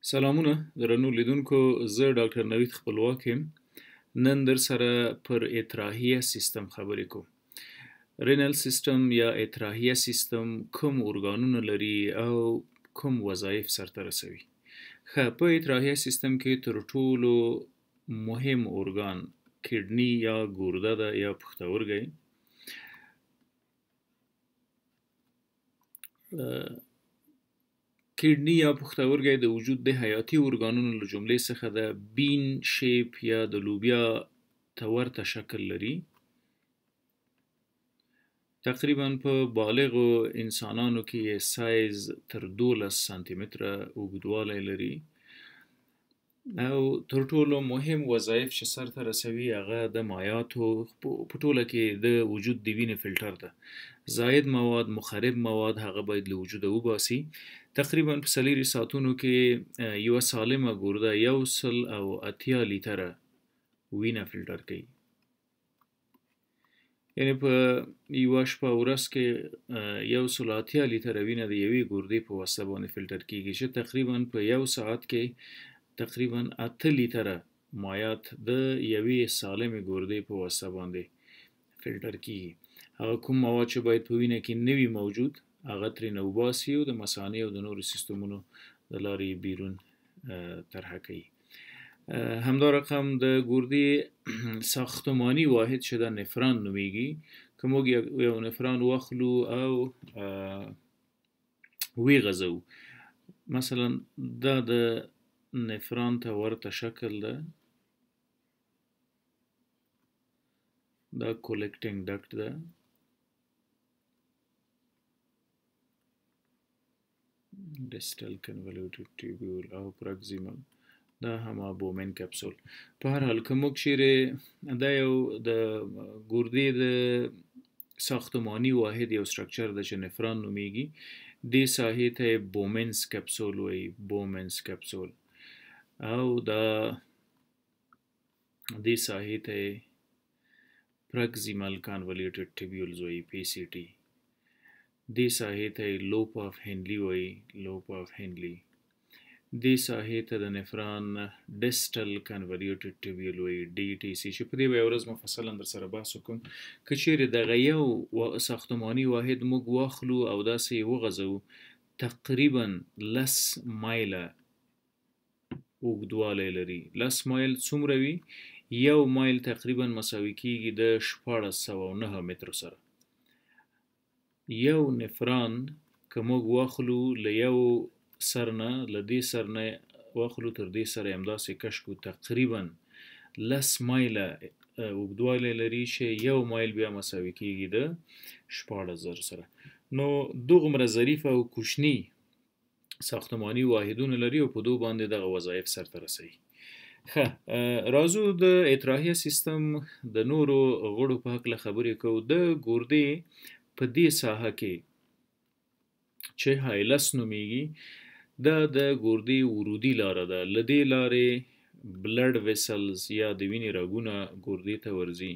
سلامونه درنو لیدونکو، زه ډاکټر نوید خپلواک یم. نن در سره پر اطراحیه سیستم خبرې کوم. Renal system یا اطراحیه سیستم کوم ارګانونه لري او کوم وظایف سرته رسوي؟ ښه، په اطراحیه سیستم کې تر ټولو مهم ارګان kidney یا ګرده ده یا پښتورګی. Kidney یا پښتورګی د وجود د حیاتي ارګانونو له جملې څخه ده. Bean shape یا د لوبیا ته ورته شکل لري. تقریبا په بالغو انسانانو کې یې سایز تر 12 سانتي متره اوږدوالی لري، او تر ټولو مهم وظایف چې سرته رسوي هغه د مایعاتو په ټوله کې د وجود د وینې فلټر ده. زاید مواد، مخرب مواد هغه باید له وجوده وباسي. تقریبا په 24 ساعتونو کې یوه سالمه ګرده 180 لیتره وینه فلټر کوي. یعنې په یوه شپه ورځ کې 180 لیتره وینه د یوې ګردې په واسطه باندې فلټر کیږي، چې تقریبا په یو ساعت کې تقریبا 8 لیتره مایعات د یوې سالمې ګردې په واسطه باندې فلټر کیږي. هغه کوم مواد چې باید په وینه کې نه وي موجود هغه ترېنه وباسي او د مثانې او د نورو سیستمونو د لارې یې بیرون طرحه کوي. همدا رقم د ګردې ساختماني واحد چې دا نفران نومیږي، که موږ یو نفران واخلو او ویې مثلا دا د نفران ته ورته شکل ده، دا collecting duct ده، distal convoluted tubule او proximal، دا هم Bowman capsule. په هر حال که موږ چیرې دا یو د ګردې د ساختماني واحد یو structure ده چې نفران نومیږي، دې ساحې ته یې Bowman's capsule وایي، Bowman's capsule، او دا دې ساحې ته یې proximal convoluted tubules وایي، PCT. دې ساحې ته یې loop of Henle وایي، loop of Henle. دې ساحې ته د نفران distal convoluted tubule وایي، DTC، چې په دې به یوه ورځ مفصلا در سره بحث وکړم. که چیرې دغه یو ساختماني واحد موږ واخلو او داسې یې وغځوو، تقریبا 10 مایله اوږدوالی لري. 10 مایل څومره وي؟ یو مایل تقریبا مساوي کیږي د 1609 مترو سره. یو نفران که موږ واخلو له یو سر نه، له دې سر نه واخلو تر دې سره یې همداسې کش کړو، تقریبا 10 مایله اوږدوالی لري، چې یو مایل بیا مساوي کیږي د 16,000 سره. نو دغومره ظریف او کوچني ساختماني واحدونه لري او په دو باندې دغه وظایف سرته رسوي. ښه، راځو د اطراحیه سیستم د نورو غړو په هکله خبرې کوو. د ګردې په دې ساحه کې چې hilus نومیږي، دا د ګردې ورودي لاره ده. له دې لارې blood vessels یا د وینې رګونه ګردې ته ورځي،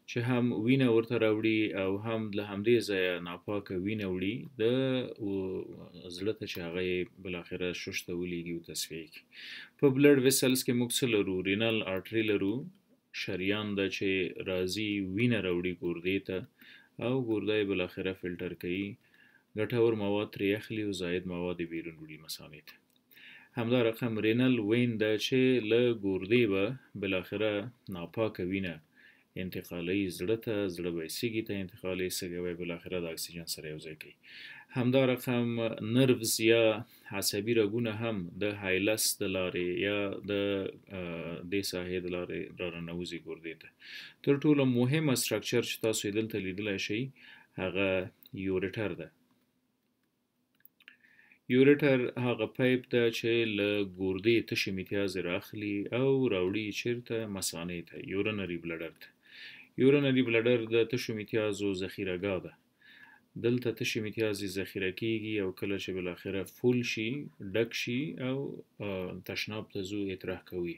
چې هم وینه ورته راوړي او هم له همدې ځایه ناپاکه وینه وړي د زړه ته، چې هغه یې بالاخره شش ته ولیږي او تصفیه کړي. په blood vessels کې موږ څه لرو؟ Renal artery لرو، شریان ده چې راځي وینه راوړي ګردې ته، او ګرده یې بالاخره فلټر کوي، ګټور مواد ترې اخلي او زاید مواد یې بیرون وړي مثانې ته. همدا رقم renal vein ده چې له ګردې به بالاخره ناپاکه وینه انتقالوي زړه ته، زړه به یې سږي ته انتقالوي، سږی به یې بالاخره د اکسیجن سره یو ځای کوي. همدا رقم nerves یا عصبي رګونه هم د hilus د لارې یا د دې ساحې د لارې راننوځي ګردې ته. تر ټولو مهمه structure چې تاسو یې دلته لیدلی شئ هغه ureter ده. Ureter هغه pipe ده چې له ګردې تشې میتیازې رااخلي او راوړي یې چېرته؟ مثانې ته، urinary bladder ته. Urinary bladder د تشو میتیازو ذخیره ګاه ده. دلته تشې میتیازې ذخیره کیږي او کله چې بالاخره full شي، ډک شي او تشناب ته ځو، اطراح کوي.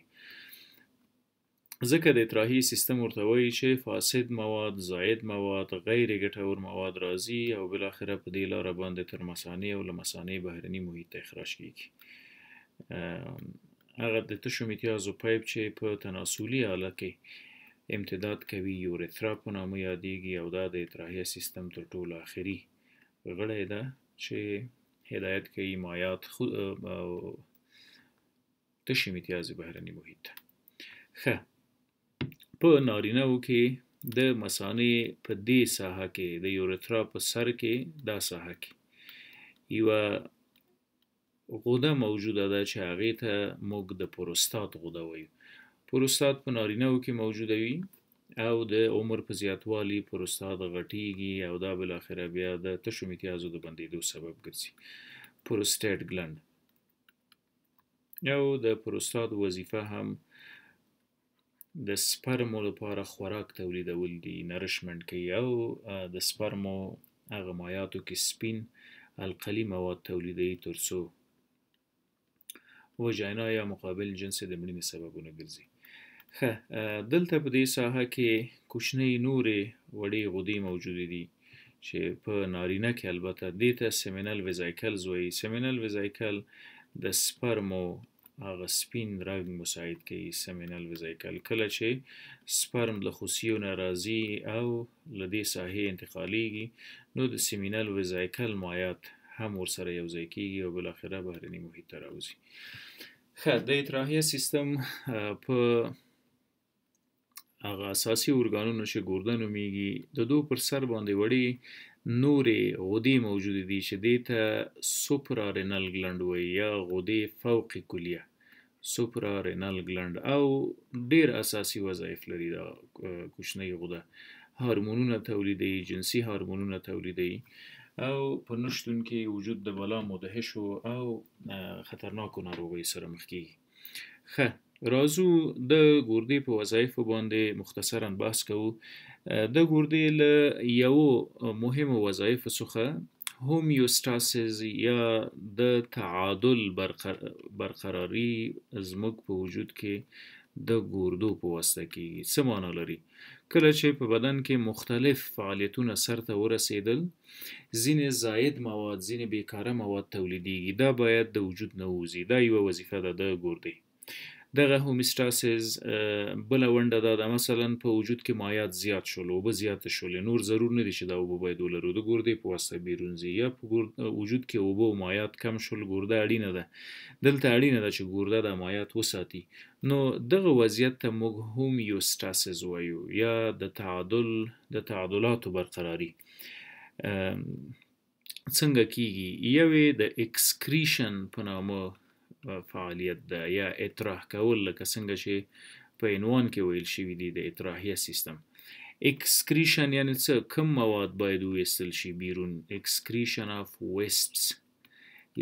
ځکه د اطراحي سیستم ورته وایي چې فاسد مواد، زاید مواد، غیر ګټور مواد راځي او بالاخره په دې لاره باندې تر مثانې او له مثانې بهرني محیط ته اخراج کیږي. هغه د تشو میتیازو پایپ چې په تناسلي آله کې امتداد کوي یورثرا په نامه یادېږي او دا د اطراحیه سیستم تر ټولو آخري غړی ده چې هدایت کوي مایعات تشې میتیازې بهرني محیط ته. ښه، په نارینه وو کې د مثانې په دې ساحه کې د یورثرا په سر کې دا ساحه کې یوه غده موجوده ده چې هغې ته موږ د پروستات غده وایو. پروستات په نارینه وو کې موجوده وي او د عمر په زیاتوالي پروستات غټیږي او دا بالاخره بیا د تشو میتیازو د بندېدو سبب ګرځي. پروستیټ ګلند او د پروستات وظیفه هم د سپرمو لپاره خوراک تولیدول دي، نرشمنټ کوي او د سپرمو هغه مایعاتو کې سپین القلي مواد تولیدوي ترڅو وجاینا یا مقابل جنس د مړینې سببونه ګرځي. ښه، دلته په دې ساحه کې کوچنۍ نورې وړې غدې موجودې دي چې په نارینه کې البته دې ته سیمینل ویزایکلز وایي. سیمینل ویزایکل د سپرمو هغه سپین رنګ مساعد کوي. سیمینل ویزایکل کله چې سپرم له خصیو نه راځي او له دې ساحې انتقالیږي نو د سیمینل ویزایکل مایعات هم ورسره یو ځای کیږي او بالاخره بهرني محیط ته راوځي. ښه، د اطراحیه سیستم په هغه اساسي ارګانونو چې ګرده نومیږي د دو پر سر باندې وړې نورې غدې موجودې دي چې دې ته سوپرارینل ګلند وایي یا غدې فوق کلیه، سوپرارینل ګلند، او ډیر اساسي وظایف لري. دا کوچنۍ غده هارمونونه تولیدوي، جنسي هارمونونه تولیدوي او په نشتون کې وجود د بلا مدهشو او خطرناکو ناروغیو سره مخ کیږي. ښه، راځو د ګردې په وظایفو باندې مختصرا بحث کوو. د ګردې له یو مهمو وظایفو څخه هومیوستاسیس یا د تعادل برقراري زموږ په وجود کې د ګردو په واسطه کیږي. څه معنا لري؟ کله چې په بدن کې مختلف فعالیتونه سرته ورسېدل، ځینې زاید مواد، ځینې بیکاره مواد تولیدیږي، دا باید د وجود نه ووځي. دا یوه وظیفه ده د ګردې. دغه هومیستاسیس بله ونډه دا ده، مثلا په وجود کې مایعات زیات شول، اوبه زیاتې شولې، نور ضرور نه دي چې دا اوبه باید ولرو، د ګردې په واسطه بیرون ځي. یا په وجود کې اوبه او مایعات کم شول، ګرده اړینه ده، دلته اړینه ده چې ګرده دا مایعات وساتي. نو دغه وضعیت ته موږ هومیوستاسیس وایو یا د تعادل، د تعادلاتو برقراري. څنګه کیږي؟ یوې د اکسکریشن په نامه فعالیت ده یا اطراح کول، لکه څنګه چې په عنوان کې ویل شوي دي د اطراحیه سیستم. اکسکریشن یعنی څه؟ کوم مواد باید وویستل شي بیرون، اکسکریشن اف ویسټس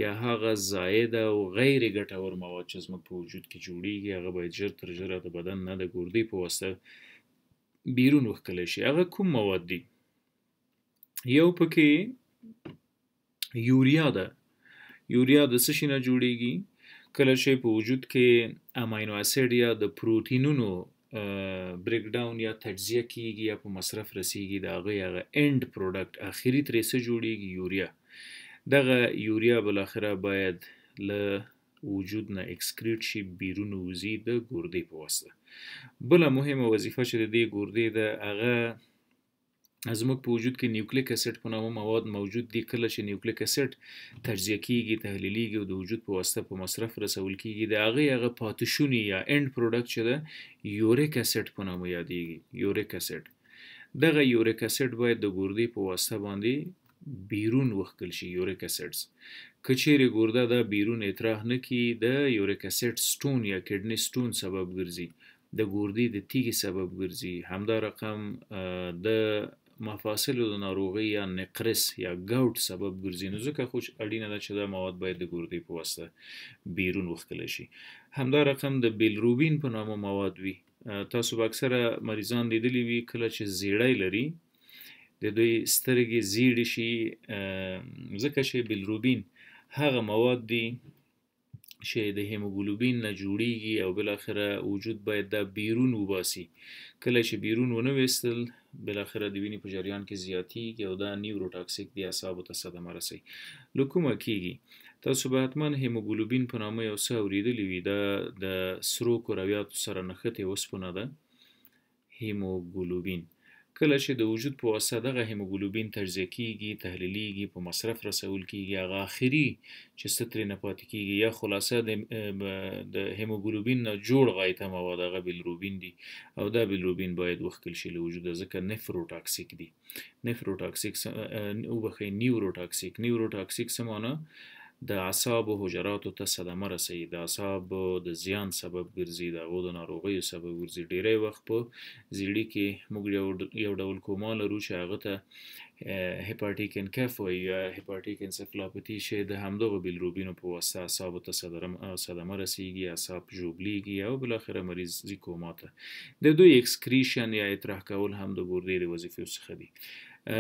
یا هغه زاید او غیر ګټور مواد چې زموږ په وجود کې جوړیږي، هغه باید ژر تر ژره د بدن نه د ګردې په واسطه بیرون وښکلی شي. هغه کوم مواد دي؟ یو پکې یوریا ده. یوریا د څه شي نه جوړیږي؟ کله چې په وجود کې امینو اسید یا د پروتینونو بریک ډاون یا تجزیه کیږي یا په مصرف رسیږي، د هغې هغه اند پروډکټ اخري ترې څه جوړیږي؟ یوریا. دغه یوریا بالاخره باید له وجود نه اکسکریټ شي، بیرون ووځي د ګردې په واسطه. بله مهمه وظیفه چې د دې ګردې ده، هغه زموږ په وجود کې نیوکلیک اسید په نامه مواد موجود دي. کله چې نیوکلیک اسید تجزیه کیږي، تحلیلیږي او د وجود په واسطه په مصرف رسول کیږي، د هغې هغه پاتې شوني یا اند پروډکټ چې ده یوریک اسید په نامه یادیږي، یوریک اسید. دغه یوریک اسید باید د ګردې په واسطه باندې بیرون وښکل شي، یوریک اسیډز. که چیرې ګرده دا بیرون اطراح نه کړي، د یوریک اسید ستون یا کډني ستون سبب ګرځي، د ګردې د تیږې سبب ګرځي. همدا رقم د مفاصلو د ناروغۍ یا نقرس یا ګاوټ سبب ګرځي. نو ځکه خو اړینه ده چې دا مواد باید د ګردې په واسطه بیرون وښکلی شي. همدا رقم د بیلروبین په نامه مواد وي. تاسو به اکثره مریضان لیدلي وي کله چې زیړی لري د دوی سترګې زیړې شي، ځکه چې بیلروبین هغه مواد دي چې د هیموګلوبین نه جوړیږي او بالاخره وجود باید دا بیرون وباسي. کله چې بیرون ونه ویستل، بالاخره د وینې په جریان کې زیاتیږي او دا نیوروټاکسیک دی، اعصابو ته صدمه رسوي. له کومه کیږي؟ تاسو به حتما هیموګلوبین په نامه یو څه اوریدلي وي. دا د سرو کرویاتو سره نښتې اوسپنه ده، هیموګلوبین. کله چې د وجود په واسطه دغه هیموګلوبین تجزیه کیږي، تحلیلیږي، په مصرف رسول کیږي، هغه آخري چې څه ترې نه پاتې کیږي یا خلاصه د هیموګلوبین نه جوړ غایطه مواد هغه بیلروبین دي، او دا بیلروبین باید وښکل شي له وجوده، ځکه نفروټاکسیک دي. نفروټاکسیک وبخښئ، نیوروټاکسیک. نیوروټاکسیک څه معنا؟ د اعصابو حجراتو ته صدمه رسوي، د اعصابو د زیان سبب ګرځي، د هغو د ناروغیو سبب ګرځي. ډیری وخت په زیړي کې موږ یو ډول کوما لرو چې هغه ته هیپاټیک انکف وایي یا هیپاټیک انسفلاپتي، چې د همدغو بیلروبینو په واسطه اعصابو ته صدمه رسیږي، اعصاب ژوبلیږي او بالاخره مریض ځي کوما ته. د دوی اکسکریشن یا اطراح کول هم د ګردې د وظیفو څخه دي.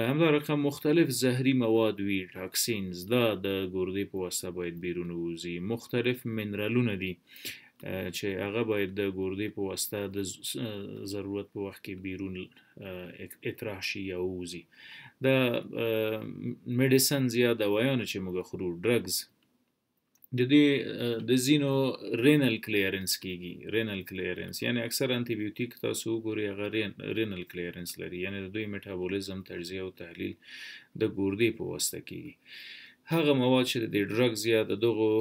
همدا رقم مختلف زهري مواد وي، ټاکسینز، دا د ګردې په واسطه باید بیرون ووځي. مختلف منرالونه دي چې هغه باید د ګردې په واسطه د ضرورت په وخت کې بیرون اطراح شي یا ووځي. دا میډیسنز یا دوایانو چې موږ خورو، ډرګز، د دې د ځینو رینل کلیرنس کیږي. رینل کلیرنس یعنی اکثر انټي بیوټیک تاسو وګورئ هغه رینل کلیرنس لري، یعنی د دوی میټابولیزم، تجزیه او تحلیل د ګردې په واسطه کیږي. هغه مواد چې د دې ډرګز یا د دغو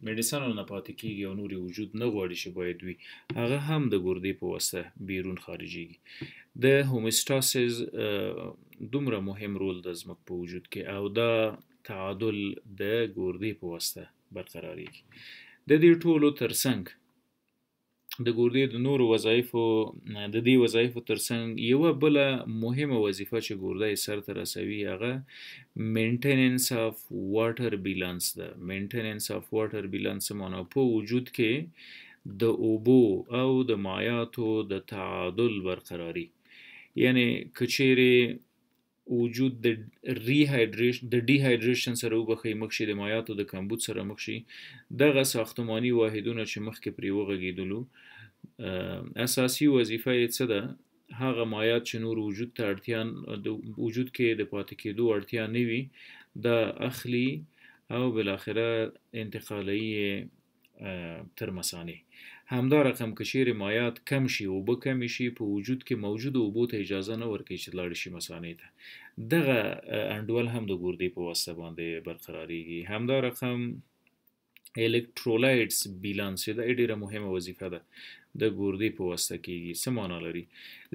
میډیسنو نه پاتې کیږي او نور وجود نه غواړي چې باید وي، هغه هم د ګردې په واسطه بیرون خارجیږي. د هومیوستاسیس دومره مهم رول د زموږ په وجود کې، او دا تعادل د ګردې په واسطه برقراریږي. د دې ټولو ترڅنګ د ګردې د نورو وظایفو، د دې وظایفو ترڅنګ یوه بله مهمه وظیفه چې ګرده یې سرته رسوي هغه مینټیننس اف واټر بیلانس ده. مینټیننس اف واټر بیلانس څه معنا؟ په وجود کې د اوبو او د مایعاتو د تعادل برقراري. یعنی که چیرې وجود د ریهایډریشن، د ډیهایډریشن سره وبخښي مخ شي، د مایعاتو د کمبود سره مخ شي، دغه ساختماني واحدونه چې مخکې پرې وغږېدلو، اساسي وظیفه یې څه ده؟ هغه مایعات چې نور وجود ته اړتیا، د وجود کې د پاتې کېدو اړتیا نه وي، دا اخلي او بالاخره انتقالوي یې تر مثانې. همدا رقم که چیرې مایعات کم شي، اوبه کمې شي، په وجود کې موجودو اوبو ته اجازه نه ورکوي چې لاړې شي مثانې ته. دغه انډول هم د ګردې په واسطه باندې برقراریږي. همدا رقم الکترولایټس بیلانس، چې دا ډیره مهمه وظیفه ده، د ګردې په واسطه کیږي. څه معنا لري؟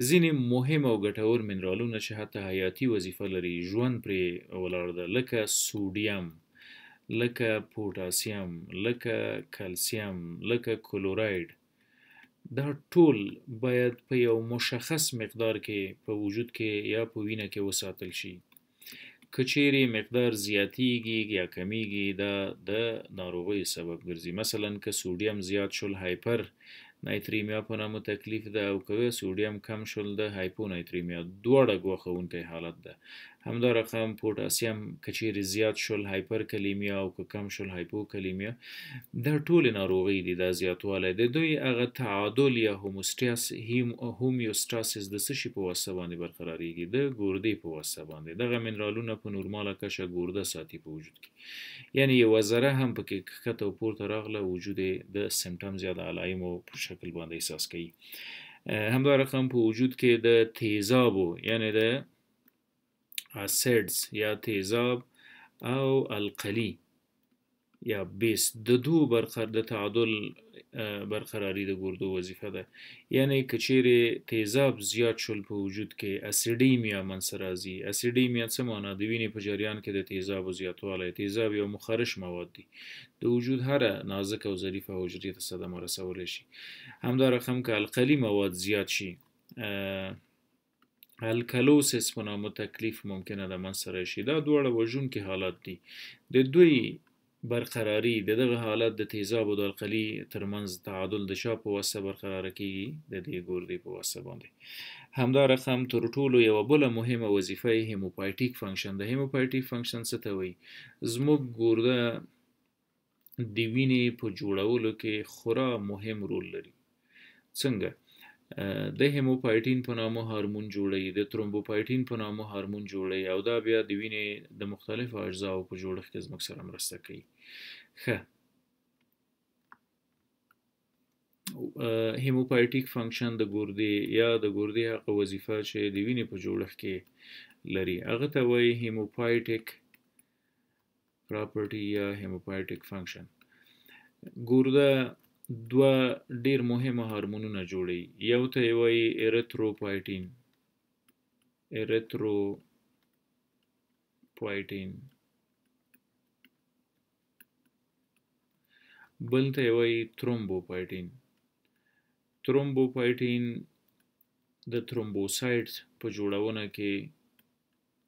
ځینې مهم او ګټور منرالونه چې حتی حیاتي وظیفه لري، ژوند پرې ولاړ ده، لکه سوډیم، لکه پوټاسیم، لکه کلسیم، لکه کلورایډ، دا ټول باید په یو مشخص مقدار کې په وجود کې یا په وینه کې وساتل شي. که چیرې مقدار زیاتیږي یا کمیږي، دا د ناروغیو سبب ګرځي. مثلا که سوډیم زیات شول، هایپر نایتریمیا په نامه تکلیف ده، او که سوډیم کم شول، د هایپو نایتریمیا، دواړه ګواښونکی حالت ده. همدا رقم پوټاسیم که چیرې زیات شول، هایپر کلیمیا، او که کم شول، هایپو کلیمیا. دا ټولې ناروغۍ دي. دا زیاتوالی د دوی هغه تعادل یا هومیوستاسیس د څه شي په واسطه باندې برقراریږي؟ د ګردې په واسطه باندې. دغه منرالونه په نورماله کچه ګرده ساتي په وجود کې، یعنی یوه ذره هم پکې ښکته او پورته راغله، وجود یې د سمټمز یا د علایمو په شکل باندې احساس کوي. همدا رقم په وجود کې د تیزابو، یعنی د اسیډز یا تیزاب او القلي یا بیس، د دوو د تعادل برقراري د ګردو وظیفه ده. یعنی که چیرې تیزاب زیات شول په وجود کې، اسیډیمیا منځته راځي. اسیډیمیا څه معنا؟ د وینې په جریان کې د تیزابو زیاتوالی. تیزاب یو مخرش مواد دي، د وجود هره نازکه او ظریفه حجرې ته صدمه رسولی شي. همدا رقم که القلي مواد زیات شي، الکلوسیس په نامه تکلیف ممکنه ده منځته راشي. دا دواړه وژونکي حالات دي. د دوی برقراري، د دغه حالت د تیزاب او د القلي ترمنځ تعادل د چا په واسطه برقراره کیږي؟ د دې ګردې په واسطه باندې. همدا رقم تر ټولو یوه بله مهمه وظیفه یې هیموپایټیک فنکشن ده. هیموپایټیک فنکشن څه ته وایي؟ زموږ ګرده د وینې په جوړولو کې خورا مهم رول لري. څنګه؟ د هیموپایټین په نامه هارمون جوړوي، د ترومبوپایټین په نامه هارمون جوړوي، او دا بیا د وینې د مختلفو اجزاو په جوړښت کې زموږ سره مرسته کوي. ښه، هیموپایټیک فنکشن د ګردې یا د ګردې هغه وظیفه چې د وینې په جوړښت کې لري هغه ته وایي هیموپایټیک پراپرټي یا هیموپایټیک فنکشن. ګرده دوه ډیر مهم هارمونونه جوړوي، یو ته یې وایي اریتروپایټین، اریتروپایټین، بل ته یې وایي ترومبوپایټین. ترومبوپایټین د ترومبوسایټ په جوړونه کې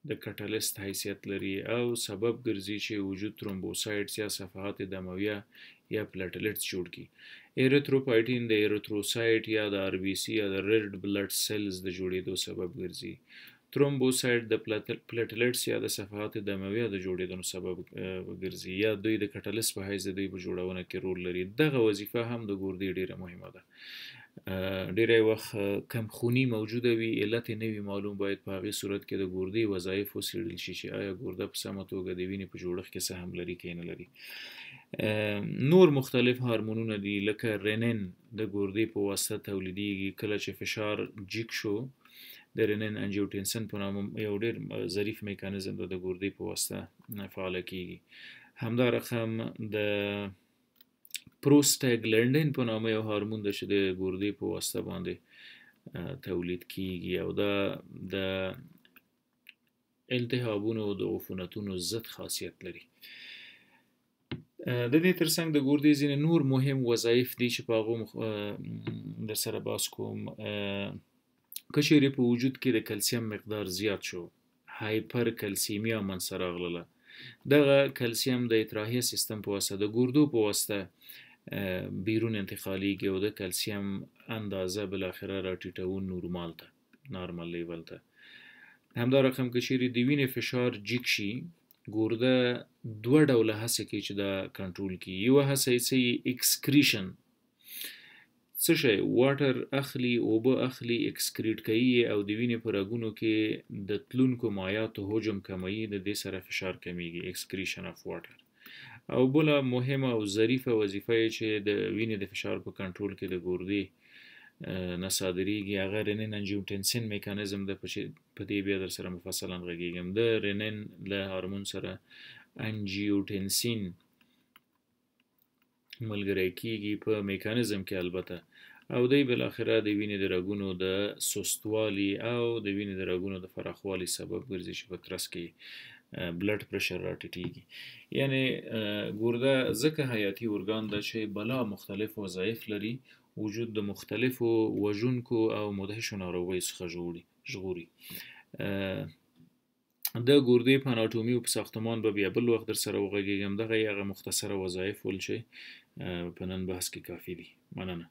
د کټالیست حیثیت لري او سبب ګرځي چې وجود ترومبوسایټس یا صفحات دمویه یا پلیټلیټس جوړ کړي. اریتروپایټین د اریتروسایټ یا د آر بي سي یا د ریډ بلډ سیلز د جوړېدو سبب ګرځي. ترومبوسایټ د پلیټلیټس یا د صفحات دمویه د جوړېدو سبب ګرځي، یا دوی د کټالیست په حیث د دوی په جوړونه کې رول لري. دغه وظیفه هم د ګردې ډیره مهمه ده. ډیری وخت کمخوني موجوده وي، علت یې نه وي معلوم، باید په هغې صورت کې د ګردې وظایف وڅېړل شي چې آیا ګرده په سمه توګه د وینې په جوړښت کې سهم لري که نه لري. نور مختلف هارمونونه دي لکه رنین د ګردې په واسطه تولیدیږي. کله چې فشار جیګ شو د رنین انجیوټنسن په نامه یو ډیر ظریف میکانیزم د ګردې په واسطه فعاله کیږي. همدا رقم د پروستاګلندین په نامه یو هارمون ده چې د ګردې په واسطه باندې تولید کیږي، او دا د التهابونو او د عفونتونو ضد خاصیت لري. د دې ترڅنګ د ګردې ځینې نور مهم وظایف دي چې په هغو در سره بحث کوم. که چیرې په وجود کې د کلسیم مقدار زیات شو، هایپر کلسیمیا منځته راغله، دغه کلسیم د اطراحیه سیستم په واسطه د ګردو په واسطه بیرون انتقالیږي او د کلسیم اندازه بالاخره راټیټوو نورمال ته، نارمل لیول ته. همدا رقم که چیرې د وینې فشار جیګ شي، ګرده دوه ډوله هڅه کوي چې دا کنټرول کړي. یوه هڅه یې څه اکسکریشن، څه شی واټر اخلي، اوبه اخلي، اکسکریټ کوي او د وینې په رګونو کې د تلونکو مایعاتو حجم کموي، د دې سره فشار کمیږي، اکسکریشن اف واټر. او بله مهمه او ظریفه وظیفه یې چې د وینې د فشار په کنټرول کې د ګردې نه صادریږي، هغه رنین انجیوټنسین میکانیزم ده، په دې بیا در سره مفصلا غږیږم. د رنین له هارمون سره انجیوټنسین ملګری کیږي په میکانیزم کې البته، او دی بالاخره د وینې د رګونو د سستوالي او د وینې د رګونو د فراخوالي سبب ګرځي چې په ترڅ کې بلډ پرشر راټیټیږي. یعنی ګرده ځکه حیاتي ارګان ده چې بلا مختلف وظایف لري، وجود د مختلفو وژونکو او مدهشو ناروغیو څخه ژغوري. د ګردې په اناټومي او په ساختمان به بیا بل وخت در سره وغږېږم. دغه یې هغه مختصره وظایف ول چې په نن بحث کې کافي دي. مننه.